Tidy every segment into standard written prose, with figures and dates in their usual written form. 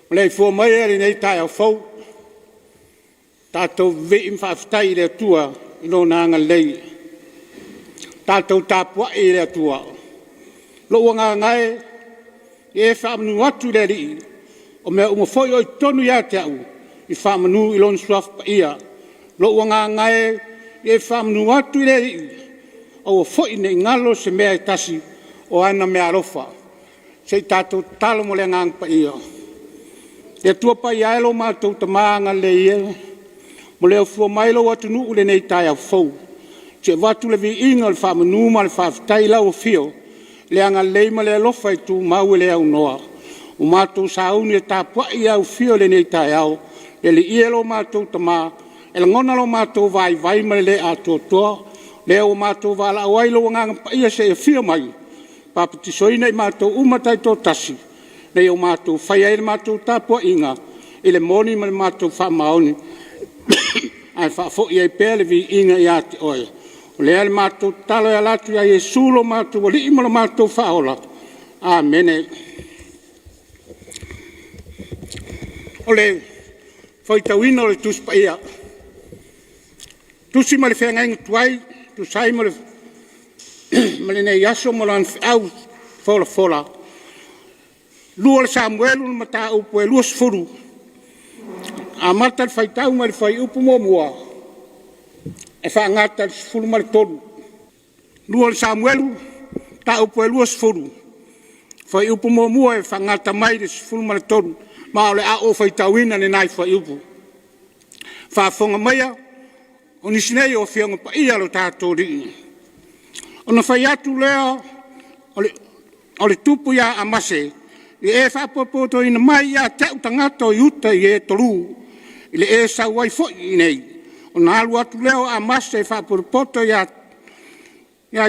Maleifua mai i lenei taeao fou, tatou vivii ma faafetai i le Atua i Lona agalelei. Tatou tapuai i le Atua. Lou agaga e, ia e faamanu atu i le Alii, o mea uma foi o i totonu ia te au, ia faamanu i Lona Suafa Paia. Lou agaga e, ia e faamanu atu i le Alii, aua foi ne i galo se mea e tasi o ana meaalofa. Se i tatou tatalo mo le Agaga Paia. Le Atua Paia e lo matou Tama agalelei e, maleifua mai lou atunuu i lenei taeao fou. Se i avatu le viiga, le faamanu ma le faafetai i lau afio, le agalelei ma le alofa e tumau e le aunoa. Ua matou sauni e tapuai i au afio i lenei taeao, le Alii e lo matou Tama, e lagona lo matou vaivai ma le le atoatoa, lea ua matou valaau ai i lou Agaga Paia se i afio mai, papatisoina i matou uma taitoatasi, ina ia matou faia ai le matou tapuaiga i le moni ma le matou faamaoni, ae faafoi ai pea le viiga ia te Oe. O lea le matou tatalo e ala atu ia Iesu lo matou Alii ma lo matou Faaola. Amene. O le faitauina o le Tusi Paia, Tusi mai le Feagaiga Tuai e tusa ai ma lenei aso ma lana feau folafola, 2 Samuelu mataupu e 20, amata le faitau mai le fuaiupu 1 e faagata i le 13. 2 Samuelu mataupu e 20, fuaiupu 1 e faagata mai le 13, ma o le a ou faitauina lena fuaiupu. Faafofoga maia, o nisi nei o Afioga Paia a lo tatou Alii. Ona fai atu lea o le tupu ia Amase, “Ia e faapotopotoina mai ia te au tagata o Iuta i e tolu, i le e sau ai foi i inei.” Ona alu atu lea o Amasa e faapotopoto ia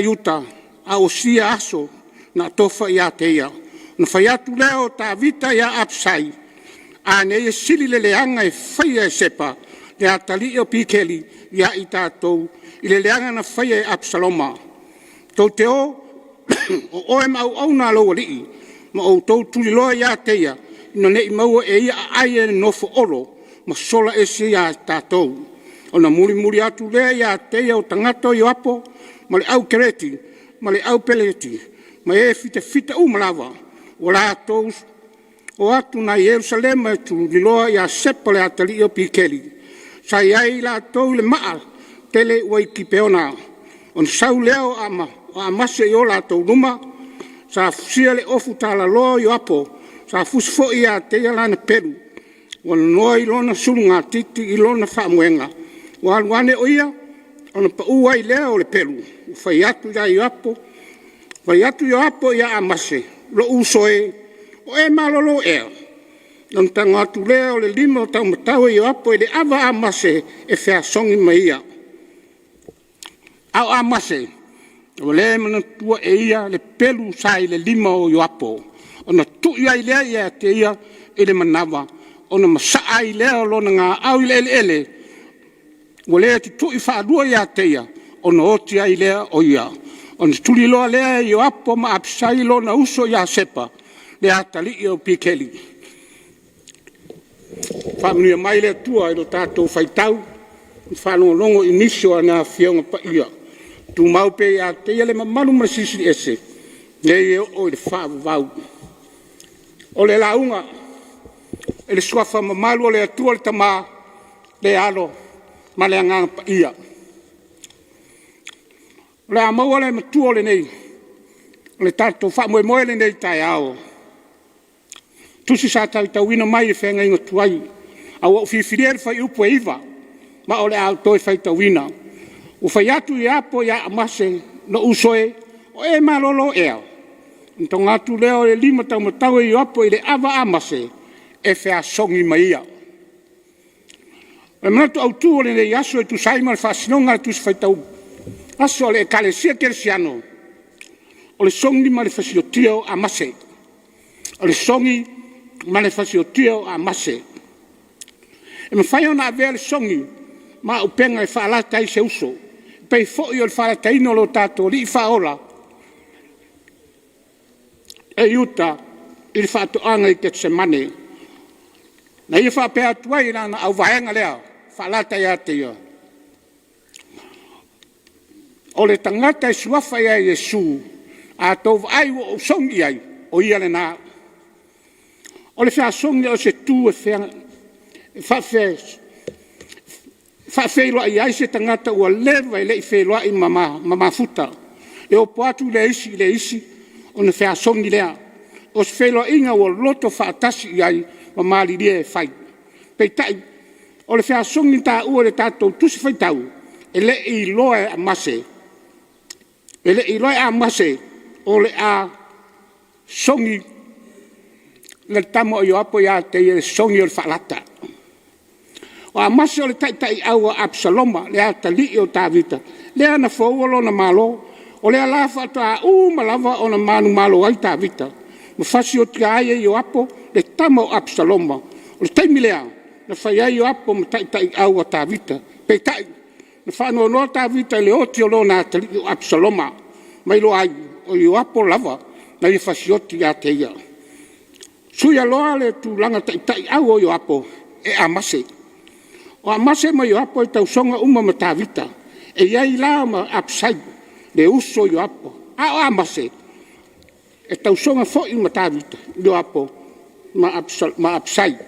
Iuta, a ua sia aso na tofa ia te ia. Ona fai atu lea o Tavita ia Apisai, “A nei e sili le leaga e faia e Sepa le atalii o Bikeri ia i tatou i le leaga na faia e Apesaloma. Tou te o, o oe ma auauna a lou alii, ma outou tuliloa ia te ia, ina ne i maua e ia aai e nofoolo ma sola ese ia tatou.” Ona mulimuli atu lea ia te ia o tagata o Ioapo ma le au Kereti ma le au Peleti, ma e fitafita uma lava, ua latou o atu nai Ierusalema e tuliloa ia Sepa le atalii o Bikeri. Sa i ai latou i le maa tele ua i Gipeona. Ona sau lea o Amasa i o latou luma, sa fusia le ofu talaloa o Ioapo, sa fusi foi ia te ia lana pelu, ua nonoa i lona sulugatiti i lona faamoega. Ua alu ane o ia, ona pau ai lea o le pelu. Ua fai atu Ioapo ia Amasa, “Lou uso e, o e malolo ea?” Ona tago atu lea o le lima taumatau e Ioapo i le ava a Amasa e feasogi ma ia. A o Amasa, ua le manatua e ia le pelu sa i le lima o Ioapo, ona tui ai lea ia te ia i le manava, ona masaa ai lea o lona gaau i le eleele, ua le tutui faalua ia te ia, ona oti ai lea o ia. Ona tuliloa lea e Ioapo ma Apisai lona uso ia Sepa le atalii o Bikeri. Faamanuia mai le Atua i lo tatou faitau ma faalogologo i nisi o ana Afioga Paia. Tumau pea ia te Ia le mamalu ma le Silisili Ese, nei e oo i le faavavau. O le lauga i le suafa mamalu o le Atua le Tama, le Alo ma le Agaga Paia. O le a maua le matua o le tatou faamoemoe i lenei taeao, tusi sa faitauina mai e le feagaiga tuai, ae ua ou filifilia le fuaiupu e 9 ma o le a ou toe faitauina. Ua fai atu Ioapo ia Amasa, “Lou uso e, o e malolo ea?” Ona tago atu lea o le lima taumatau e Ioapo i le ava a Amasa e feasogi ma ia. O le manatu autu o lenei aso e tusa ai ma le faasinoga a le Tusi Faitau Aso a le Ekalesia Kerisiano, o le sogi ma le fasiotia o Amase. O le sogi ma le fasiotia o Amase. E mafai ona avea le sogi ma auupega e faalata ai se uso, e pei foi o le faalataina o lo tatou Alii Faaola e Iuta i le faatoaga i Getisemane. Na ia faapea atu ai i lana auvaega lea faalata ia te ia, o le tagata e suafa ia Iesu, a outou vaai ua ou sogi i ai, o ia lena. O le feasogi o se tu e faafeiloai ai se tagata ua leva e le i feiloai ma mafuta. E opo atu le isi i le isi ona feasogi lea. O se feiloaiga ua loto faatasi i ai ma malilie e fai. Peitai, o le feasogi na taua i le tatou Tusi Faitau, e le i iloa e Amase o le a sogi le tama o Ioapo ia te ia i le sogi o le faalata. O Amase o le taitaiau a Apesaloma le atalii o Tavita, lea na foua lona Malo. O lea la faatoa uma lava ona manumalo ai Tavita ma fasiotia ai e Ioapo le tama o Apesaloma. O le taimi lea na fai ai Ioapo ma taitaiau a Tavita, peitai, na faanoanoa Tavita i le oti o lona atalii o Apesaloma ma iloa ai, o Ioapo lava na ia fasioti ia te ia. Suia loa le tulaga taitaiau o Ioapo e Amase. O Amase ma Ioapo e tausoga uma ma Tavita. E i ai la ma Apisai le uso a Ioapo, a o Amase, e tausoga foi ma Tavita, Ioapo ma Apisai.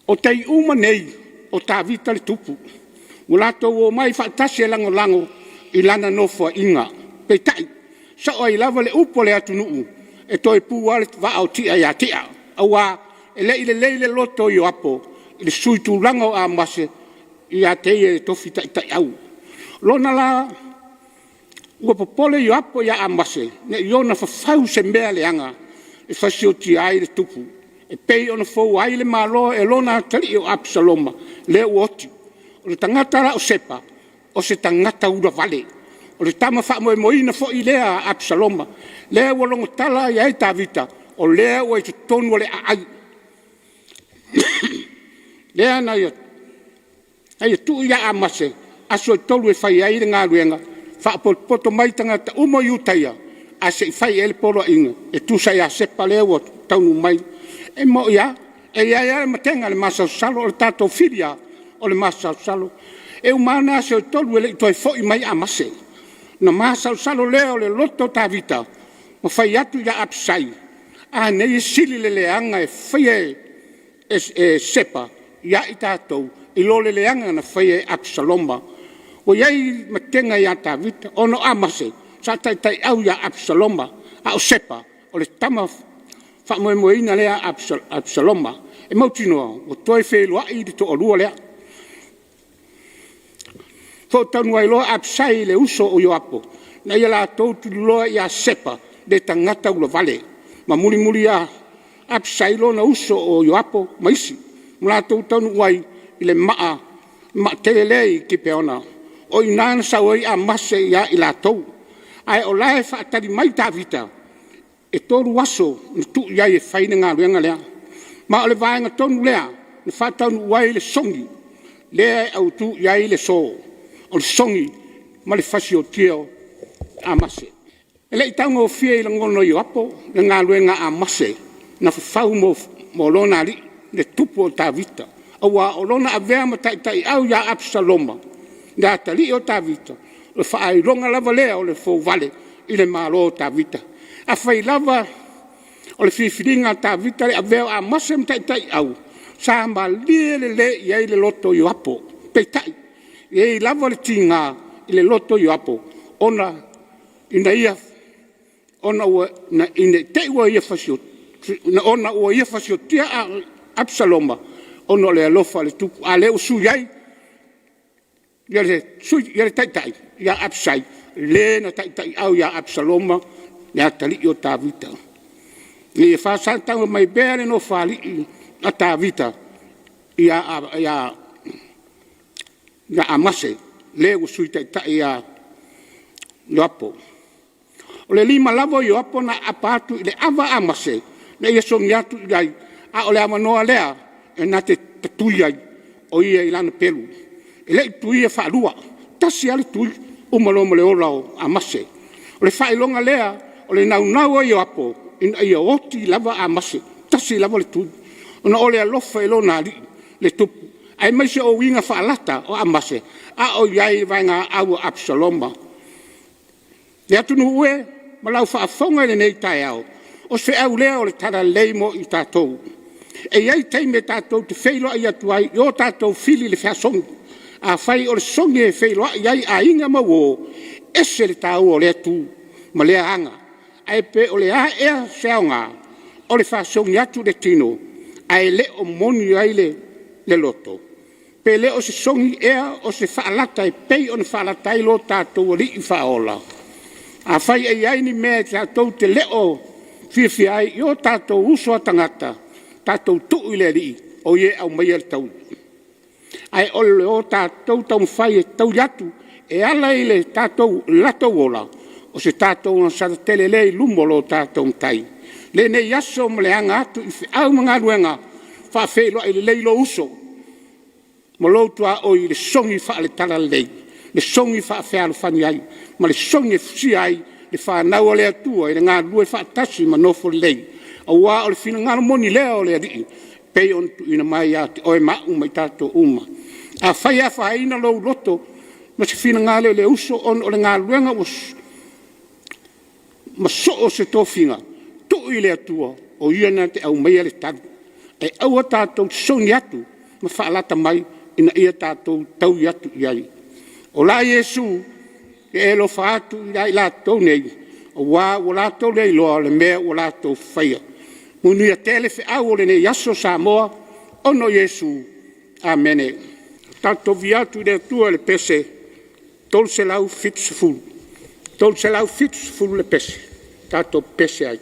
O tai uma nei o Tavita le tupu, ua latou omai faatasi e lagolago i lana nofoaiga. Peitai, sa'o ai lava le upu a le atunuu, e toe pu lava le vaa o Ti'a ia Ti'a, aua e le i lelei le loto o Ioapo i le suitulaga o Amase ia te ia i le tofi taitaiau. O lona la ua popole Ioapo ia Amase ne i ona fafau se mea leaga e fasiotia ai le tupu, e pei ona fou ai le Malo e lona atalii o Apesaloma lea ua oti. O le tagata la o Sepa, o se tagata ulavale, o le tama faamoemoeina foi lea a Apesaloma, lea ua logo tala i ai Tavita, o lea ua i totonu o le aai, lea na ia tuu ia Amase aso e 3 e fai ai le galuega, faapotopoto mai tagata uma o Iutaia ae se i fai i ai le poloaiga e tusa ia Sepa lea ua taunuu mai. E moni lava, e i ai lava le matega i le masalosalo, o le tatou fili lava o le masalosalo. E uma lava na aso e 3 e le i toe foi mai Amase. Ona masalosalo lea o le loto o Tavita ma fai atu ia Apisai, a nei e sili le leaga e faia e Sepa ia i tatou i lo le leaga na faia e Apesaloma. Ua i ai matega ia Tavita ona o Amase sa taitaiau ia Apesaloma, a o Sepa o le tama faamoemoeina lea a Apesaloma. E mautinoa ua toe feiloai le toalua lea. Foo taunuu ai loa Apisai le uso o Ioapo ina ia latou tuliloa ia Sepa le tagata ulavale. Ma mulimuli ia Apisai lona uso o Ioapo ma isi, ma latou taunuu ai i le maa tele lea i Kipeona. O i ina na sau ai Amase ia i latou, ae o la e faatali mai Tavita, e 3 aso na tuu i ai e fai le galuega lea. Ma o le vaega tonu lea na faataunuu ai le sogi lea e autu i ai le aso, o le sogi ma le fasiotia o Amase. E le i taugofie i lagona o Ioapo le galuega a Amase na fafau mo lona alii, le tupu o Tavita, aua o lona avea ma taitaiau ia Apesaloma le atalii o Tavita, o le faailoga lava lea o le fouvale i le Malo o Tavita. Afai lava o le filifiliga a Tavita le avea o Amase ma taitaiau, sa malie lelei i ai le loto o Ioapo. Peitai, e i ai lava le tiga i le loto o Ioapo ona ne i te i ua ia fasiotia Apesaloma ona o le alofa i le tupu, a o lea ua sui ai le taitai ia Apisai, le na taitaiau ia Apesaloma le atalii o Tavita. Ina ia faasagatau mai pea le nofoalii a Tavita ia Amase, le ua sui taitai ia Ioapo. O le lima lava o Ioapo na aapa atu i le ava a Amase na ia sogi atu i ai, a o le avanoa lea e na te tatui ai o ia i lana pelu. E le i tuia faalua, tasi lava le tui uma loa ma le ola o Amase. O le faailoga lea o le naunau o Ioapo ina ia oti lava Amase, tasi lava le tui, ona o le alofa i lona alii. le tupu, aemaise o uiga faalata o Amasa a o i ai i le vaegaau a Apisaloma. Le atunuu e ma lau faafofoga i lenei taeao, o se feau lea o le talalelei mo i tatou. E i ai taimi tatou te feiloai atu ai i o tatou fili i le feasogi. Afai o le sogi e feiloai ai aiga ma uo, e ese le taua o lea tu ma lea aga. Ae pe o le a ea se aoga o le fasogi atu i le tino ae le o moni ai le loto? Pe le o se sogi ea o se faalata e pei ona faalata ai lo tatou Alii Faaola? Afai e i ai ni mea tatou te le o fiafia ai i o tatou uso a tagata, tatou tuu i le Alii o Ia e aumaia le taui. Ae o lo tatou taumafai e taui atu e ala i lo latou ola, o se tatou agasala tele lea i luma o lo tatou Matai. I lenei aso ma le aga atu i feau ma galuega, faafeiloai lelei lou uso ma lou tuaoi i le sogi faale-talalelei, le sogi faafealofani ai ma le sogi e fusia ai le fanau a le Atua i le galulue faatasi ma nofo lelei, aua o le finagalo moni lea o le Alii e pei ona tuuina mai ia te oe ma au ma i tatou uma. Afai e afaina lou loto ma se finagalo i le uso ona o le galuega ma so o se tofiga, tuu i le Atua o Ia na te aumaia le tali. Ae aua tatou te sogi atu ma faalata mai ina ia tatou taui atu i ai. Ola Iesu, ia e alofa atu ia i latou nei, aua ua latou le iloa le mea ua latou faia. Manuia tele feau o lenei aso Samoa, ona o Iesu. Amene. Tatou viia atu i le Atua i le pese 370, 370 le pese, tatou pepese ai.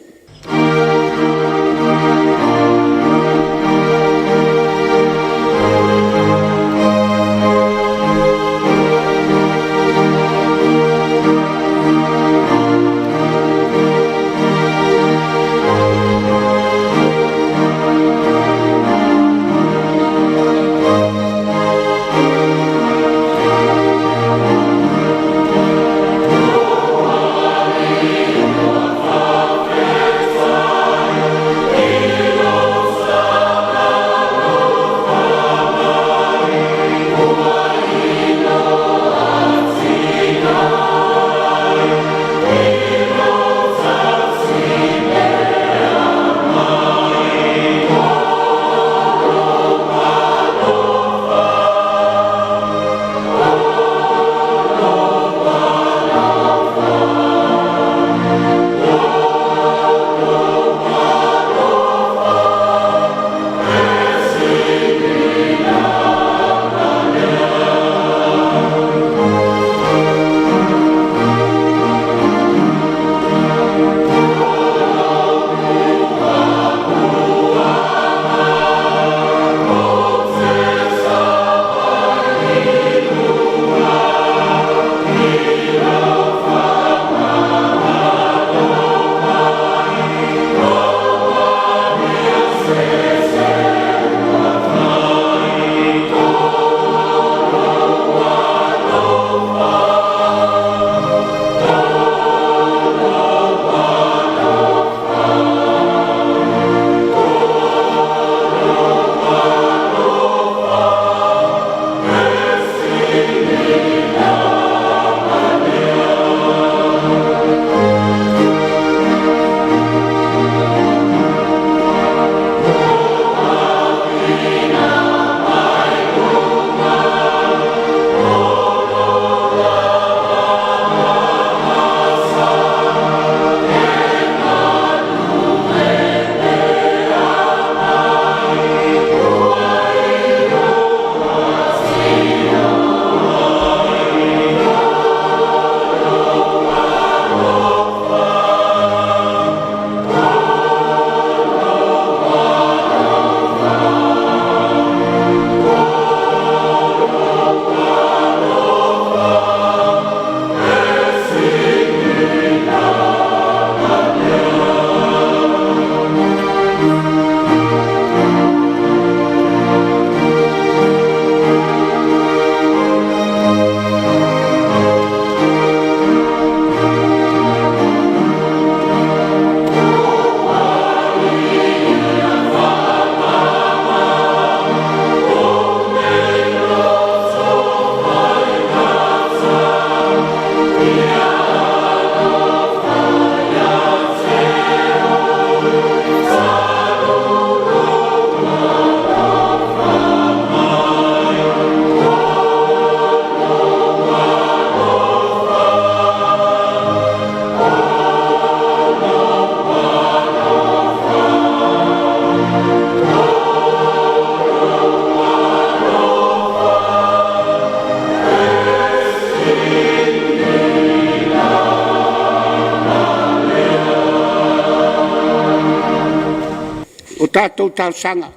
tatou talosaga,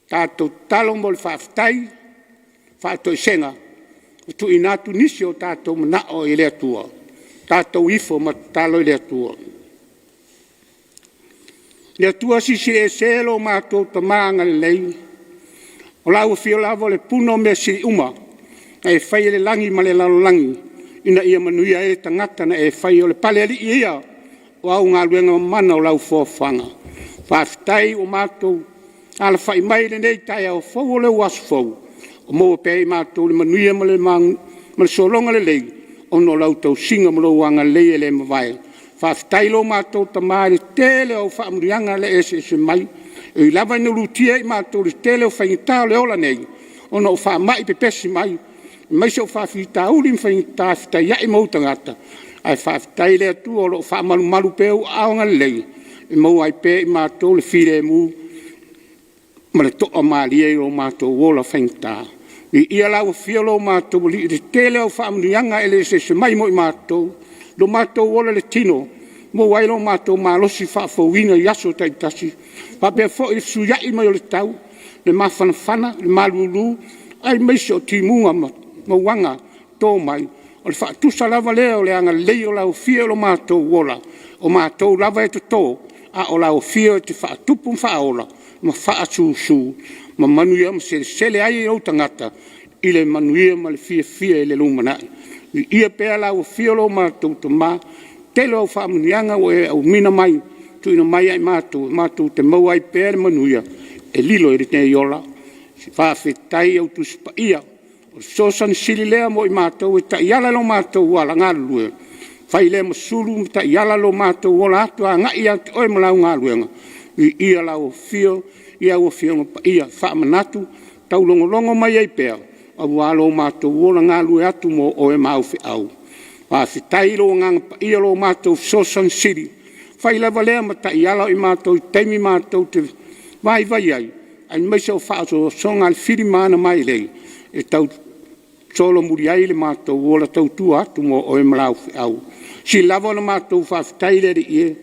tatou tatalo mo le faafetai, faatoesega ma tuuina atu nisi o tatou manao i le Atua, tatou ifo ma tatalo i le Atua. Le Atua Silisili Ese lo matou Tama agalelei, o lau afio lava o le puna o mea sili uma na e faia le lagi ma le lalolagi ina ia manuia ai le tagata na e faia. O le Palealii ia o au galuega mamana o lau foafoaga. Faafetai ua matou alafai mai i lenei taeao fou o lou aso fou, ua maua pea e i matou le manuia ma le sologa lelei ona o lau tausiga ma lou agalelei e le mavae. Faafetai i lo matou Tama i le tele o au faamanuiaga na e eseese mai, e ui lava ina lutia i matou i le tele o faigata o le ola nei ona o faamai pepesi mai, aemaise o faafitauli ma faigata e fetaiai ma ou tagata, ae faafetai i le Atua o lo o faamalumalu pea ou aao agalelei e maua ai pea e i matou le filemu ma le toamalie i lo matou ola faigata. Viia lau Afio lo matou Alii i le tele o au faamanuiaga e eseese mai mo i matou, lo matou ola i le tino, maua ai lo matou malosi faafouina i aso taitasi, faapea foi le fesuiai mai o le tau, le mafanafana, le malulu, aemaise o timuga ma mauaga to mai, o le faatusa lava lea o le agalelei o lau Afio i lo matou ola, o matou lava e toto, a o lau Afio e te faatupu ma faaola ma faasusu ma manuia ma selesele ai ou tagata i le manuia ma le fiafia i le lumanai. Viia pea lau Afio lo matou Tama i le tele o au faamanuiaga ua e auina mai tuuina mai ia i matou, matou te maua ai pea le manuia e lilo i lenei ola. Faafetai i au Tusi Paia, o le fesoasoani sili lea mo i matou e taiala lo matou auala galulue, fai lea ma sulu ma taiala lo matou ola atu agai ia te Oe ma lau galuega. Viia lau Afio i au Afioga Paia, faamanatu, taulogologo mai ai pea aua lo matou ola galulue atu mo Oe ma au feau. Faafetai i lou Agaga Paia o lo matou fesoasoani sili, fai lava lea ma taiala i matou i taimi matou te vaivai ai, aemaise o faaosoosoga a le fili ma ana mailei e tausolomuli ai le matou ola tautua atu mo Oe ma lau feau. E sili lava ona matou faafetai le Alii e,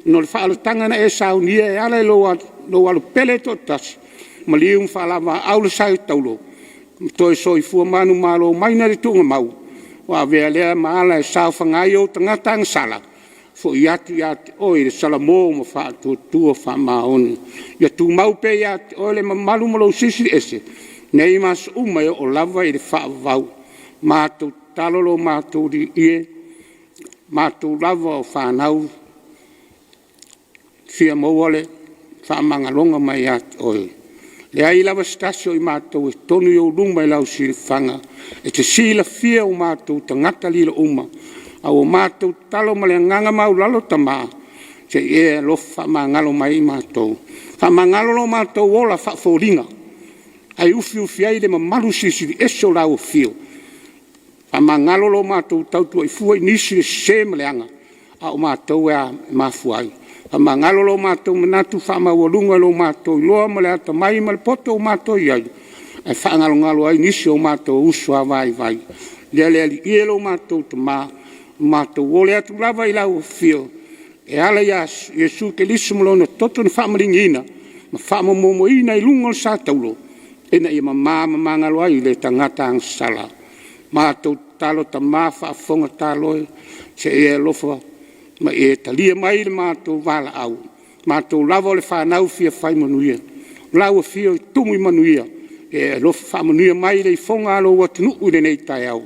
ona o le faaolataga na e saunia e ala i lou Alo pele e toatasi, maliu ma faalavelave le sa taulo ma toe soifua manumalo mai nai le tuugamau, ua avea lea ma ala e saofaga ai ou tagata agasala, foi atu ia te Oe le salamo ma faatuatua faamaoni. Ia tumau pea ia te Oe le mamalu ma lou Silisili Ese, nei ma aso uma e oo lava i le faavavau. Matou tatalo lo matou Alii e, o matou lava o fanau e fia maua le faamagaloga mai ia te Oe. E leai lava se tasi o i matou e tonu i ou luma i lau silafaga, e te silafia o matou tagata lilo uma, a ua matou tatalo ma le agaga maualalo Tama, se i e alofa faamagalo mai i matou. Faamagalo lo matou ola faafoliga ae ufiufi ai le mamalu silisili ese o lau afio. Faamagalo lo matou tautua fua i nisi o sese ma leaga, a o matou e mafua ai. Faamagalo lo matou manatu faamaualuga i lo matou iloa ma le atamai ma le poto ua matou i ai, ae faagalogalo ai nisi o matou uso a vaivai. Ia le Alii e lo matou Tama, ua matou ole atu lava i lau Afio e ala ia Iesu Keriso ma Lona toto na faamaliniina ma faamomoimoina i luga o le sa taula, ina ia mama ma magalo ai le tagata agasala. Matou tatalo Tama faafofoga talo e, se i e alofa ma e talia mai le matou valaau, matou lava o le fanau fia fai manuia. O lau afio e tumu i manuia, ia e alofa faamanuia mai le ifoga a lou atunuu i lenei taeao.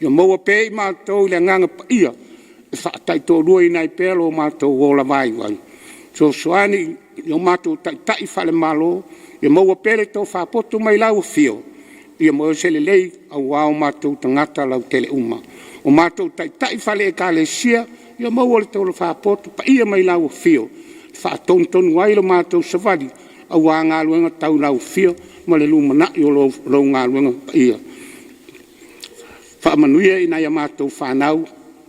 Ia maua pea e i matou le agaga paia e faataitoaluaina ai pea lo matou ola vaivai. Fesoasoani i o matou taitai faalemalo, ia maua pea le tofa poto mai lau Afio, ia maua se lelei aua o matou tagata lautele uma. O matou taitai faale-Ekalesia, ia maua le tofa poto paia mai lau Afio e faatonutonu ai le matou savali aua galuega tau lau Afio ma le lumanai o lau galuega paia. Faamanuia i nai a matou fanau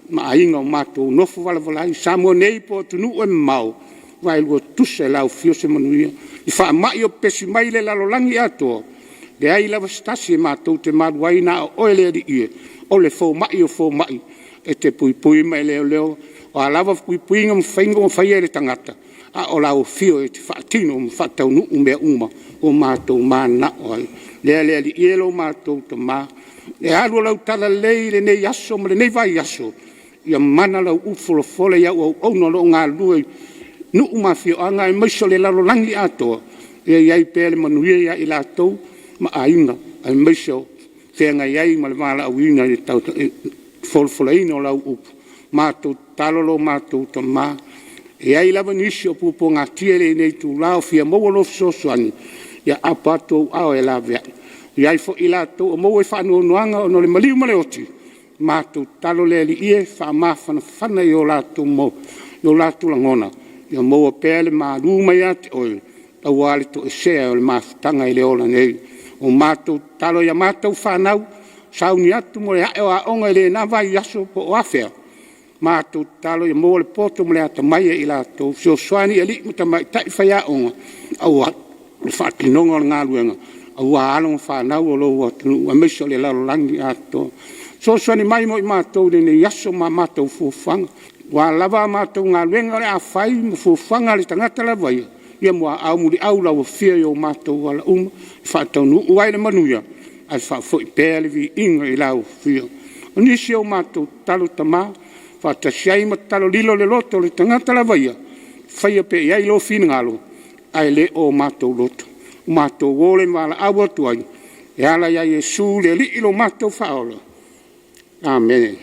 ma aiga o matou nofo valavala ai i Samoa nei po o atunuu e mamao, vaelua tutusa i lau afio se manuia i faamai o pepesi mai le lalolagi atoa, leai lava se tasi e matou te malu ai, na o Oe le Alii e, o le fomai o fomai, e te puipui ma e leoleo. O a lava puipuiga ma faiga ua faia e le tagata, a o lau Afio e te faatino ma faataunuu mea uma ua matou mananao ai. Lea le Alii e lo matou Tama, le alu o lau talalelei i lenei aso ma lenei vaiaso, ia mana lau upu folafola i au auauna o lo o galulue i nuu ma afioaga aemaise o le lalolagi atoa, ia i ai pea le manuia ia i latou ma aiga aemaise o feagai ai ma le valaauina i le folafolaina o lau upu. Matou tatalo lo matou Tama, e i ai lava nisi o puapuagatia i lenei itula o fia maua lou fesoasoani, ia apo atu ou aao e laveai. E i ai foi i latou o maua i faanoanoaga ona o le maliu ma le oti, matou tatalo le Alii e, faamafanafana i o latou lagona, ia maua pea le malu mai ia te Oe aua le toesea o le mafutaga i le ola nei. Ua matou tatalo i a matou fanau, sauni atu mo le ae o aoga i lena vaiaso po o afea, matou tatalo ia maua le poto ma le atamai ia i latou, fesoasoani i alii ma tamaitai faiaoga aua le faatinoga o le galuega aua alo ma fanau a lou atunuu aemaise o le lalolagi atoa. Fesoasoani mai mo i matou i lenei aso ma a matou fuafuaga. O a lava a matou galuega o le a fai ma fuafuaga a le tagata lava ia, ia muaau muliau lau Afio i o matou ala uma e faataunuu ai le manuia ae faafoi pea le viiga i lau Afio. O nisi o matou tatalo Tama, faatasi ai ma tatalo lilo i le loto o le tagata lava ia, faia pea i ai lou finagalo ae le o matou loto. Ua matou o le valaau atu ai e ala ia Iesu le Alii lo matou Faaola. Amene.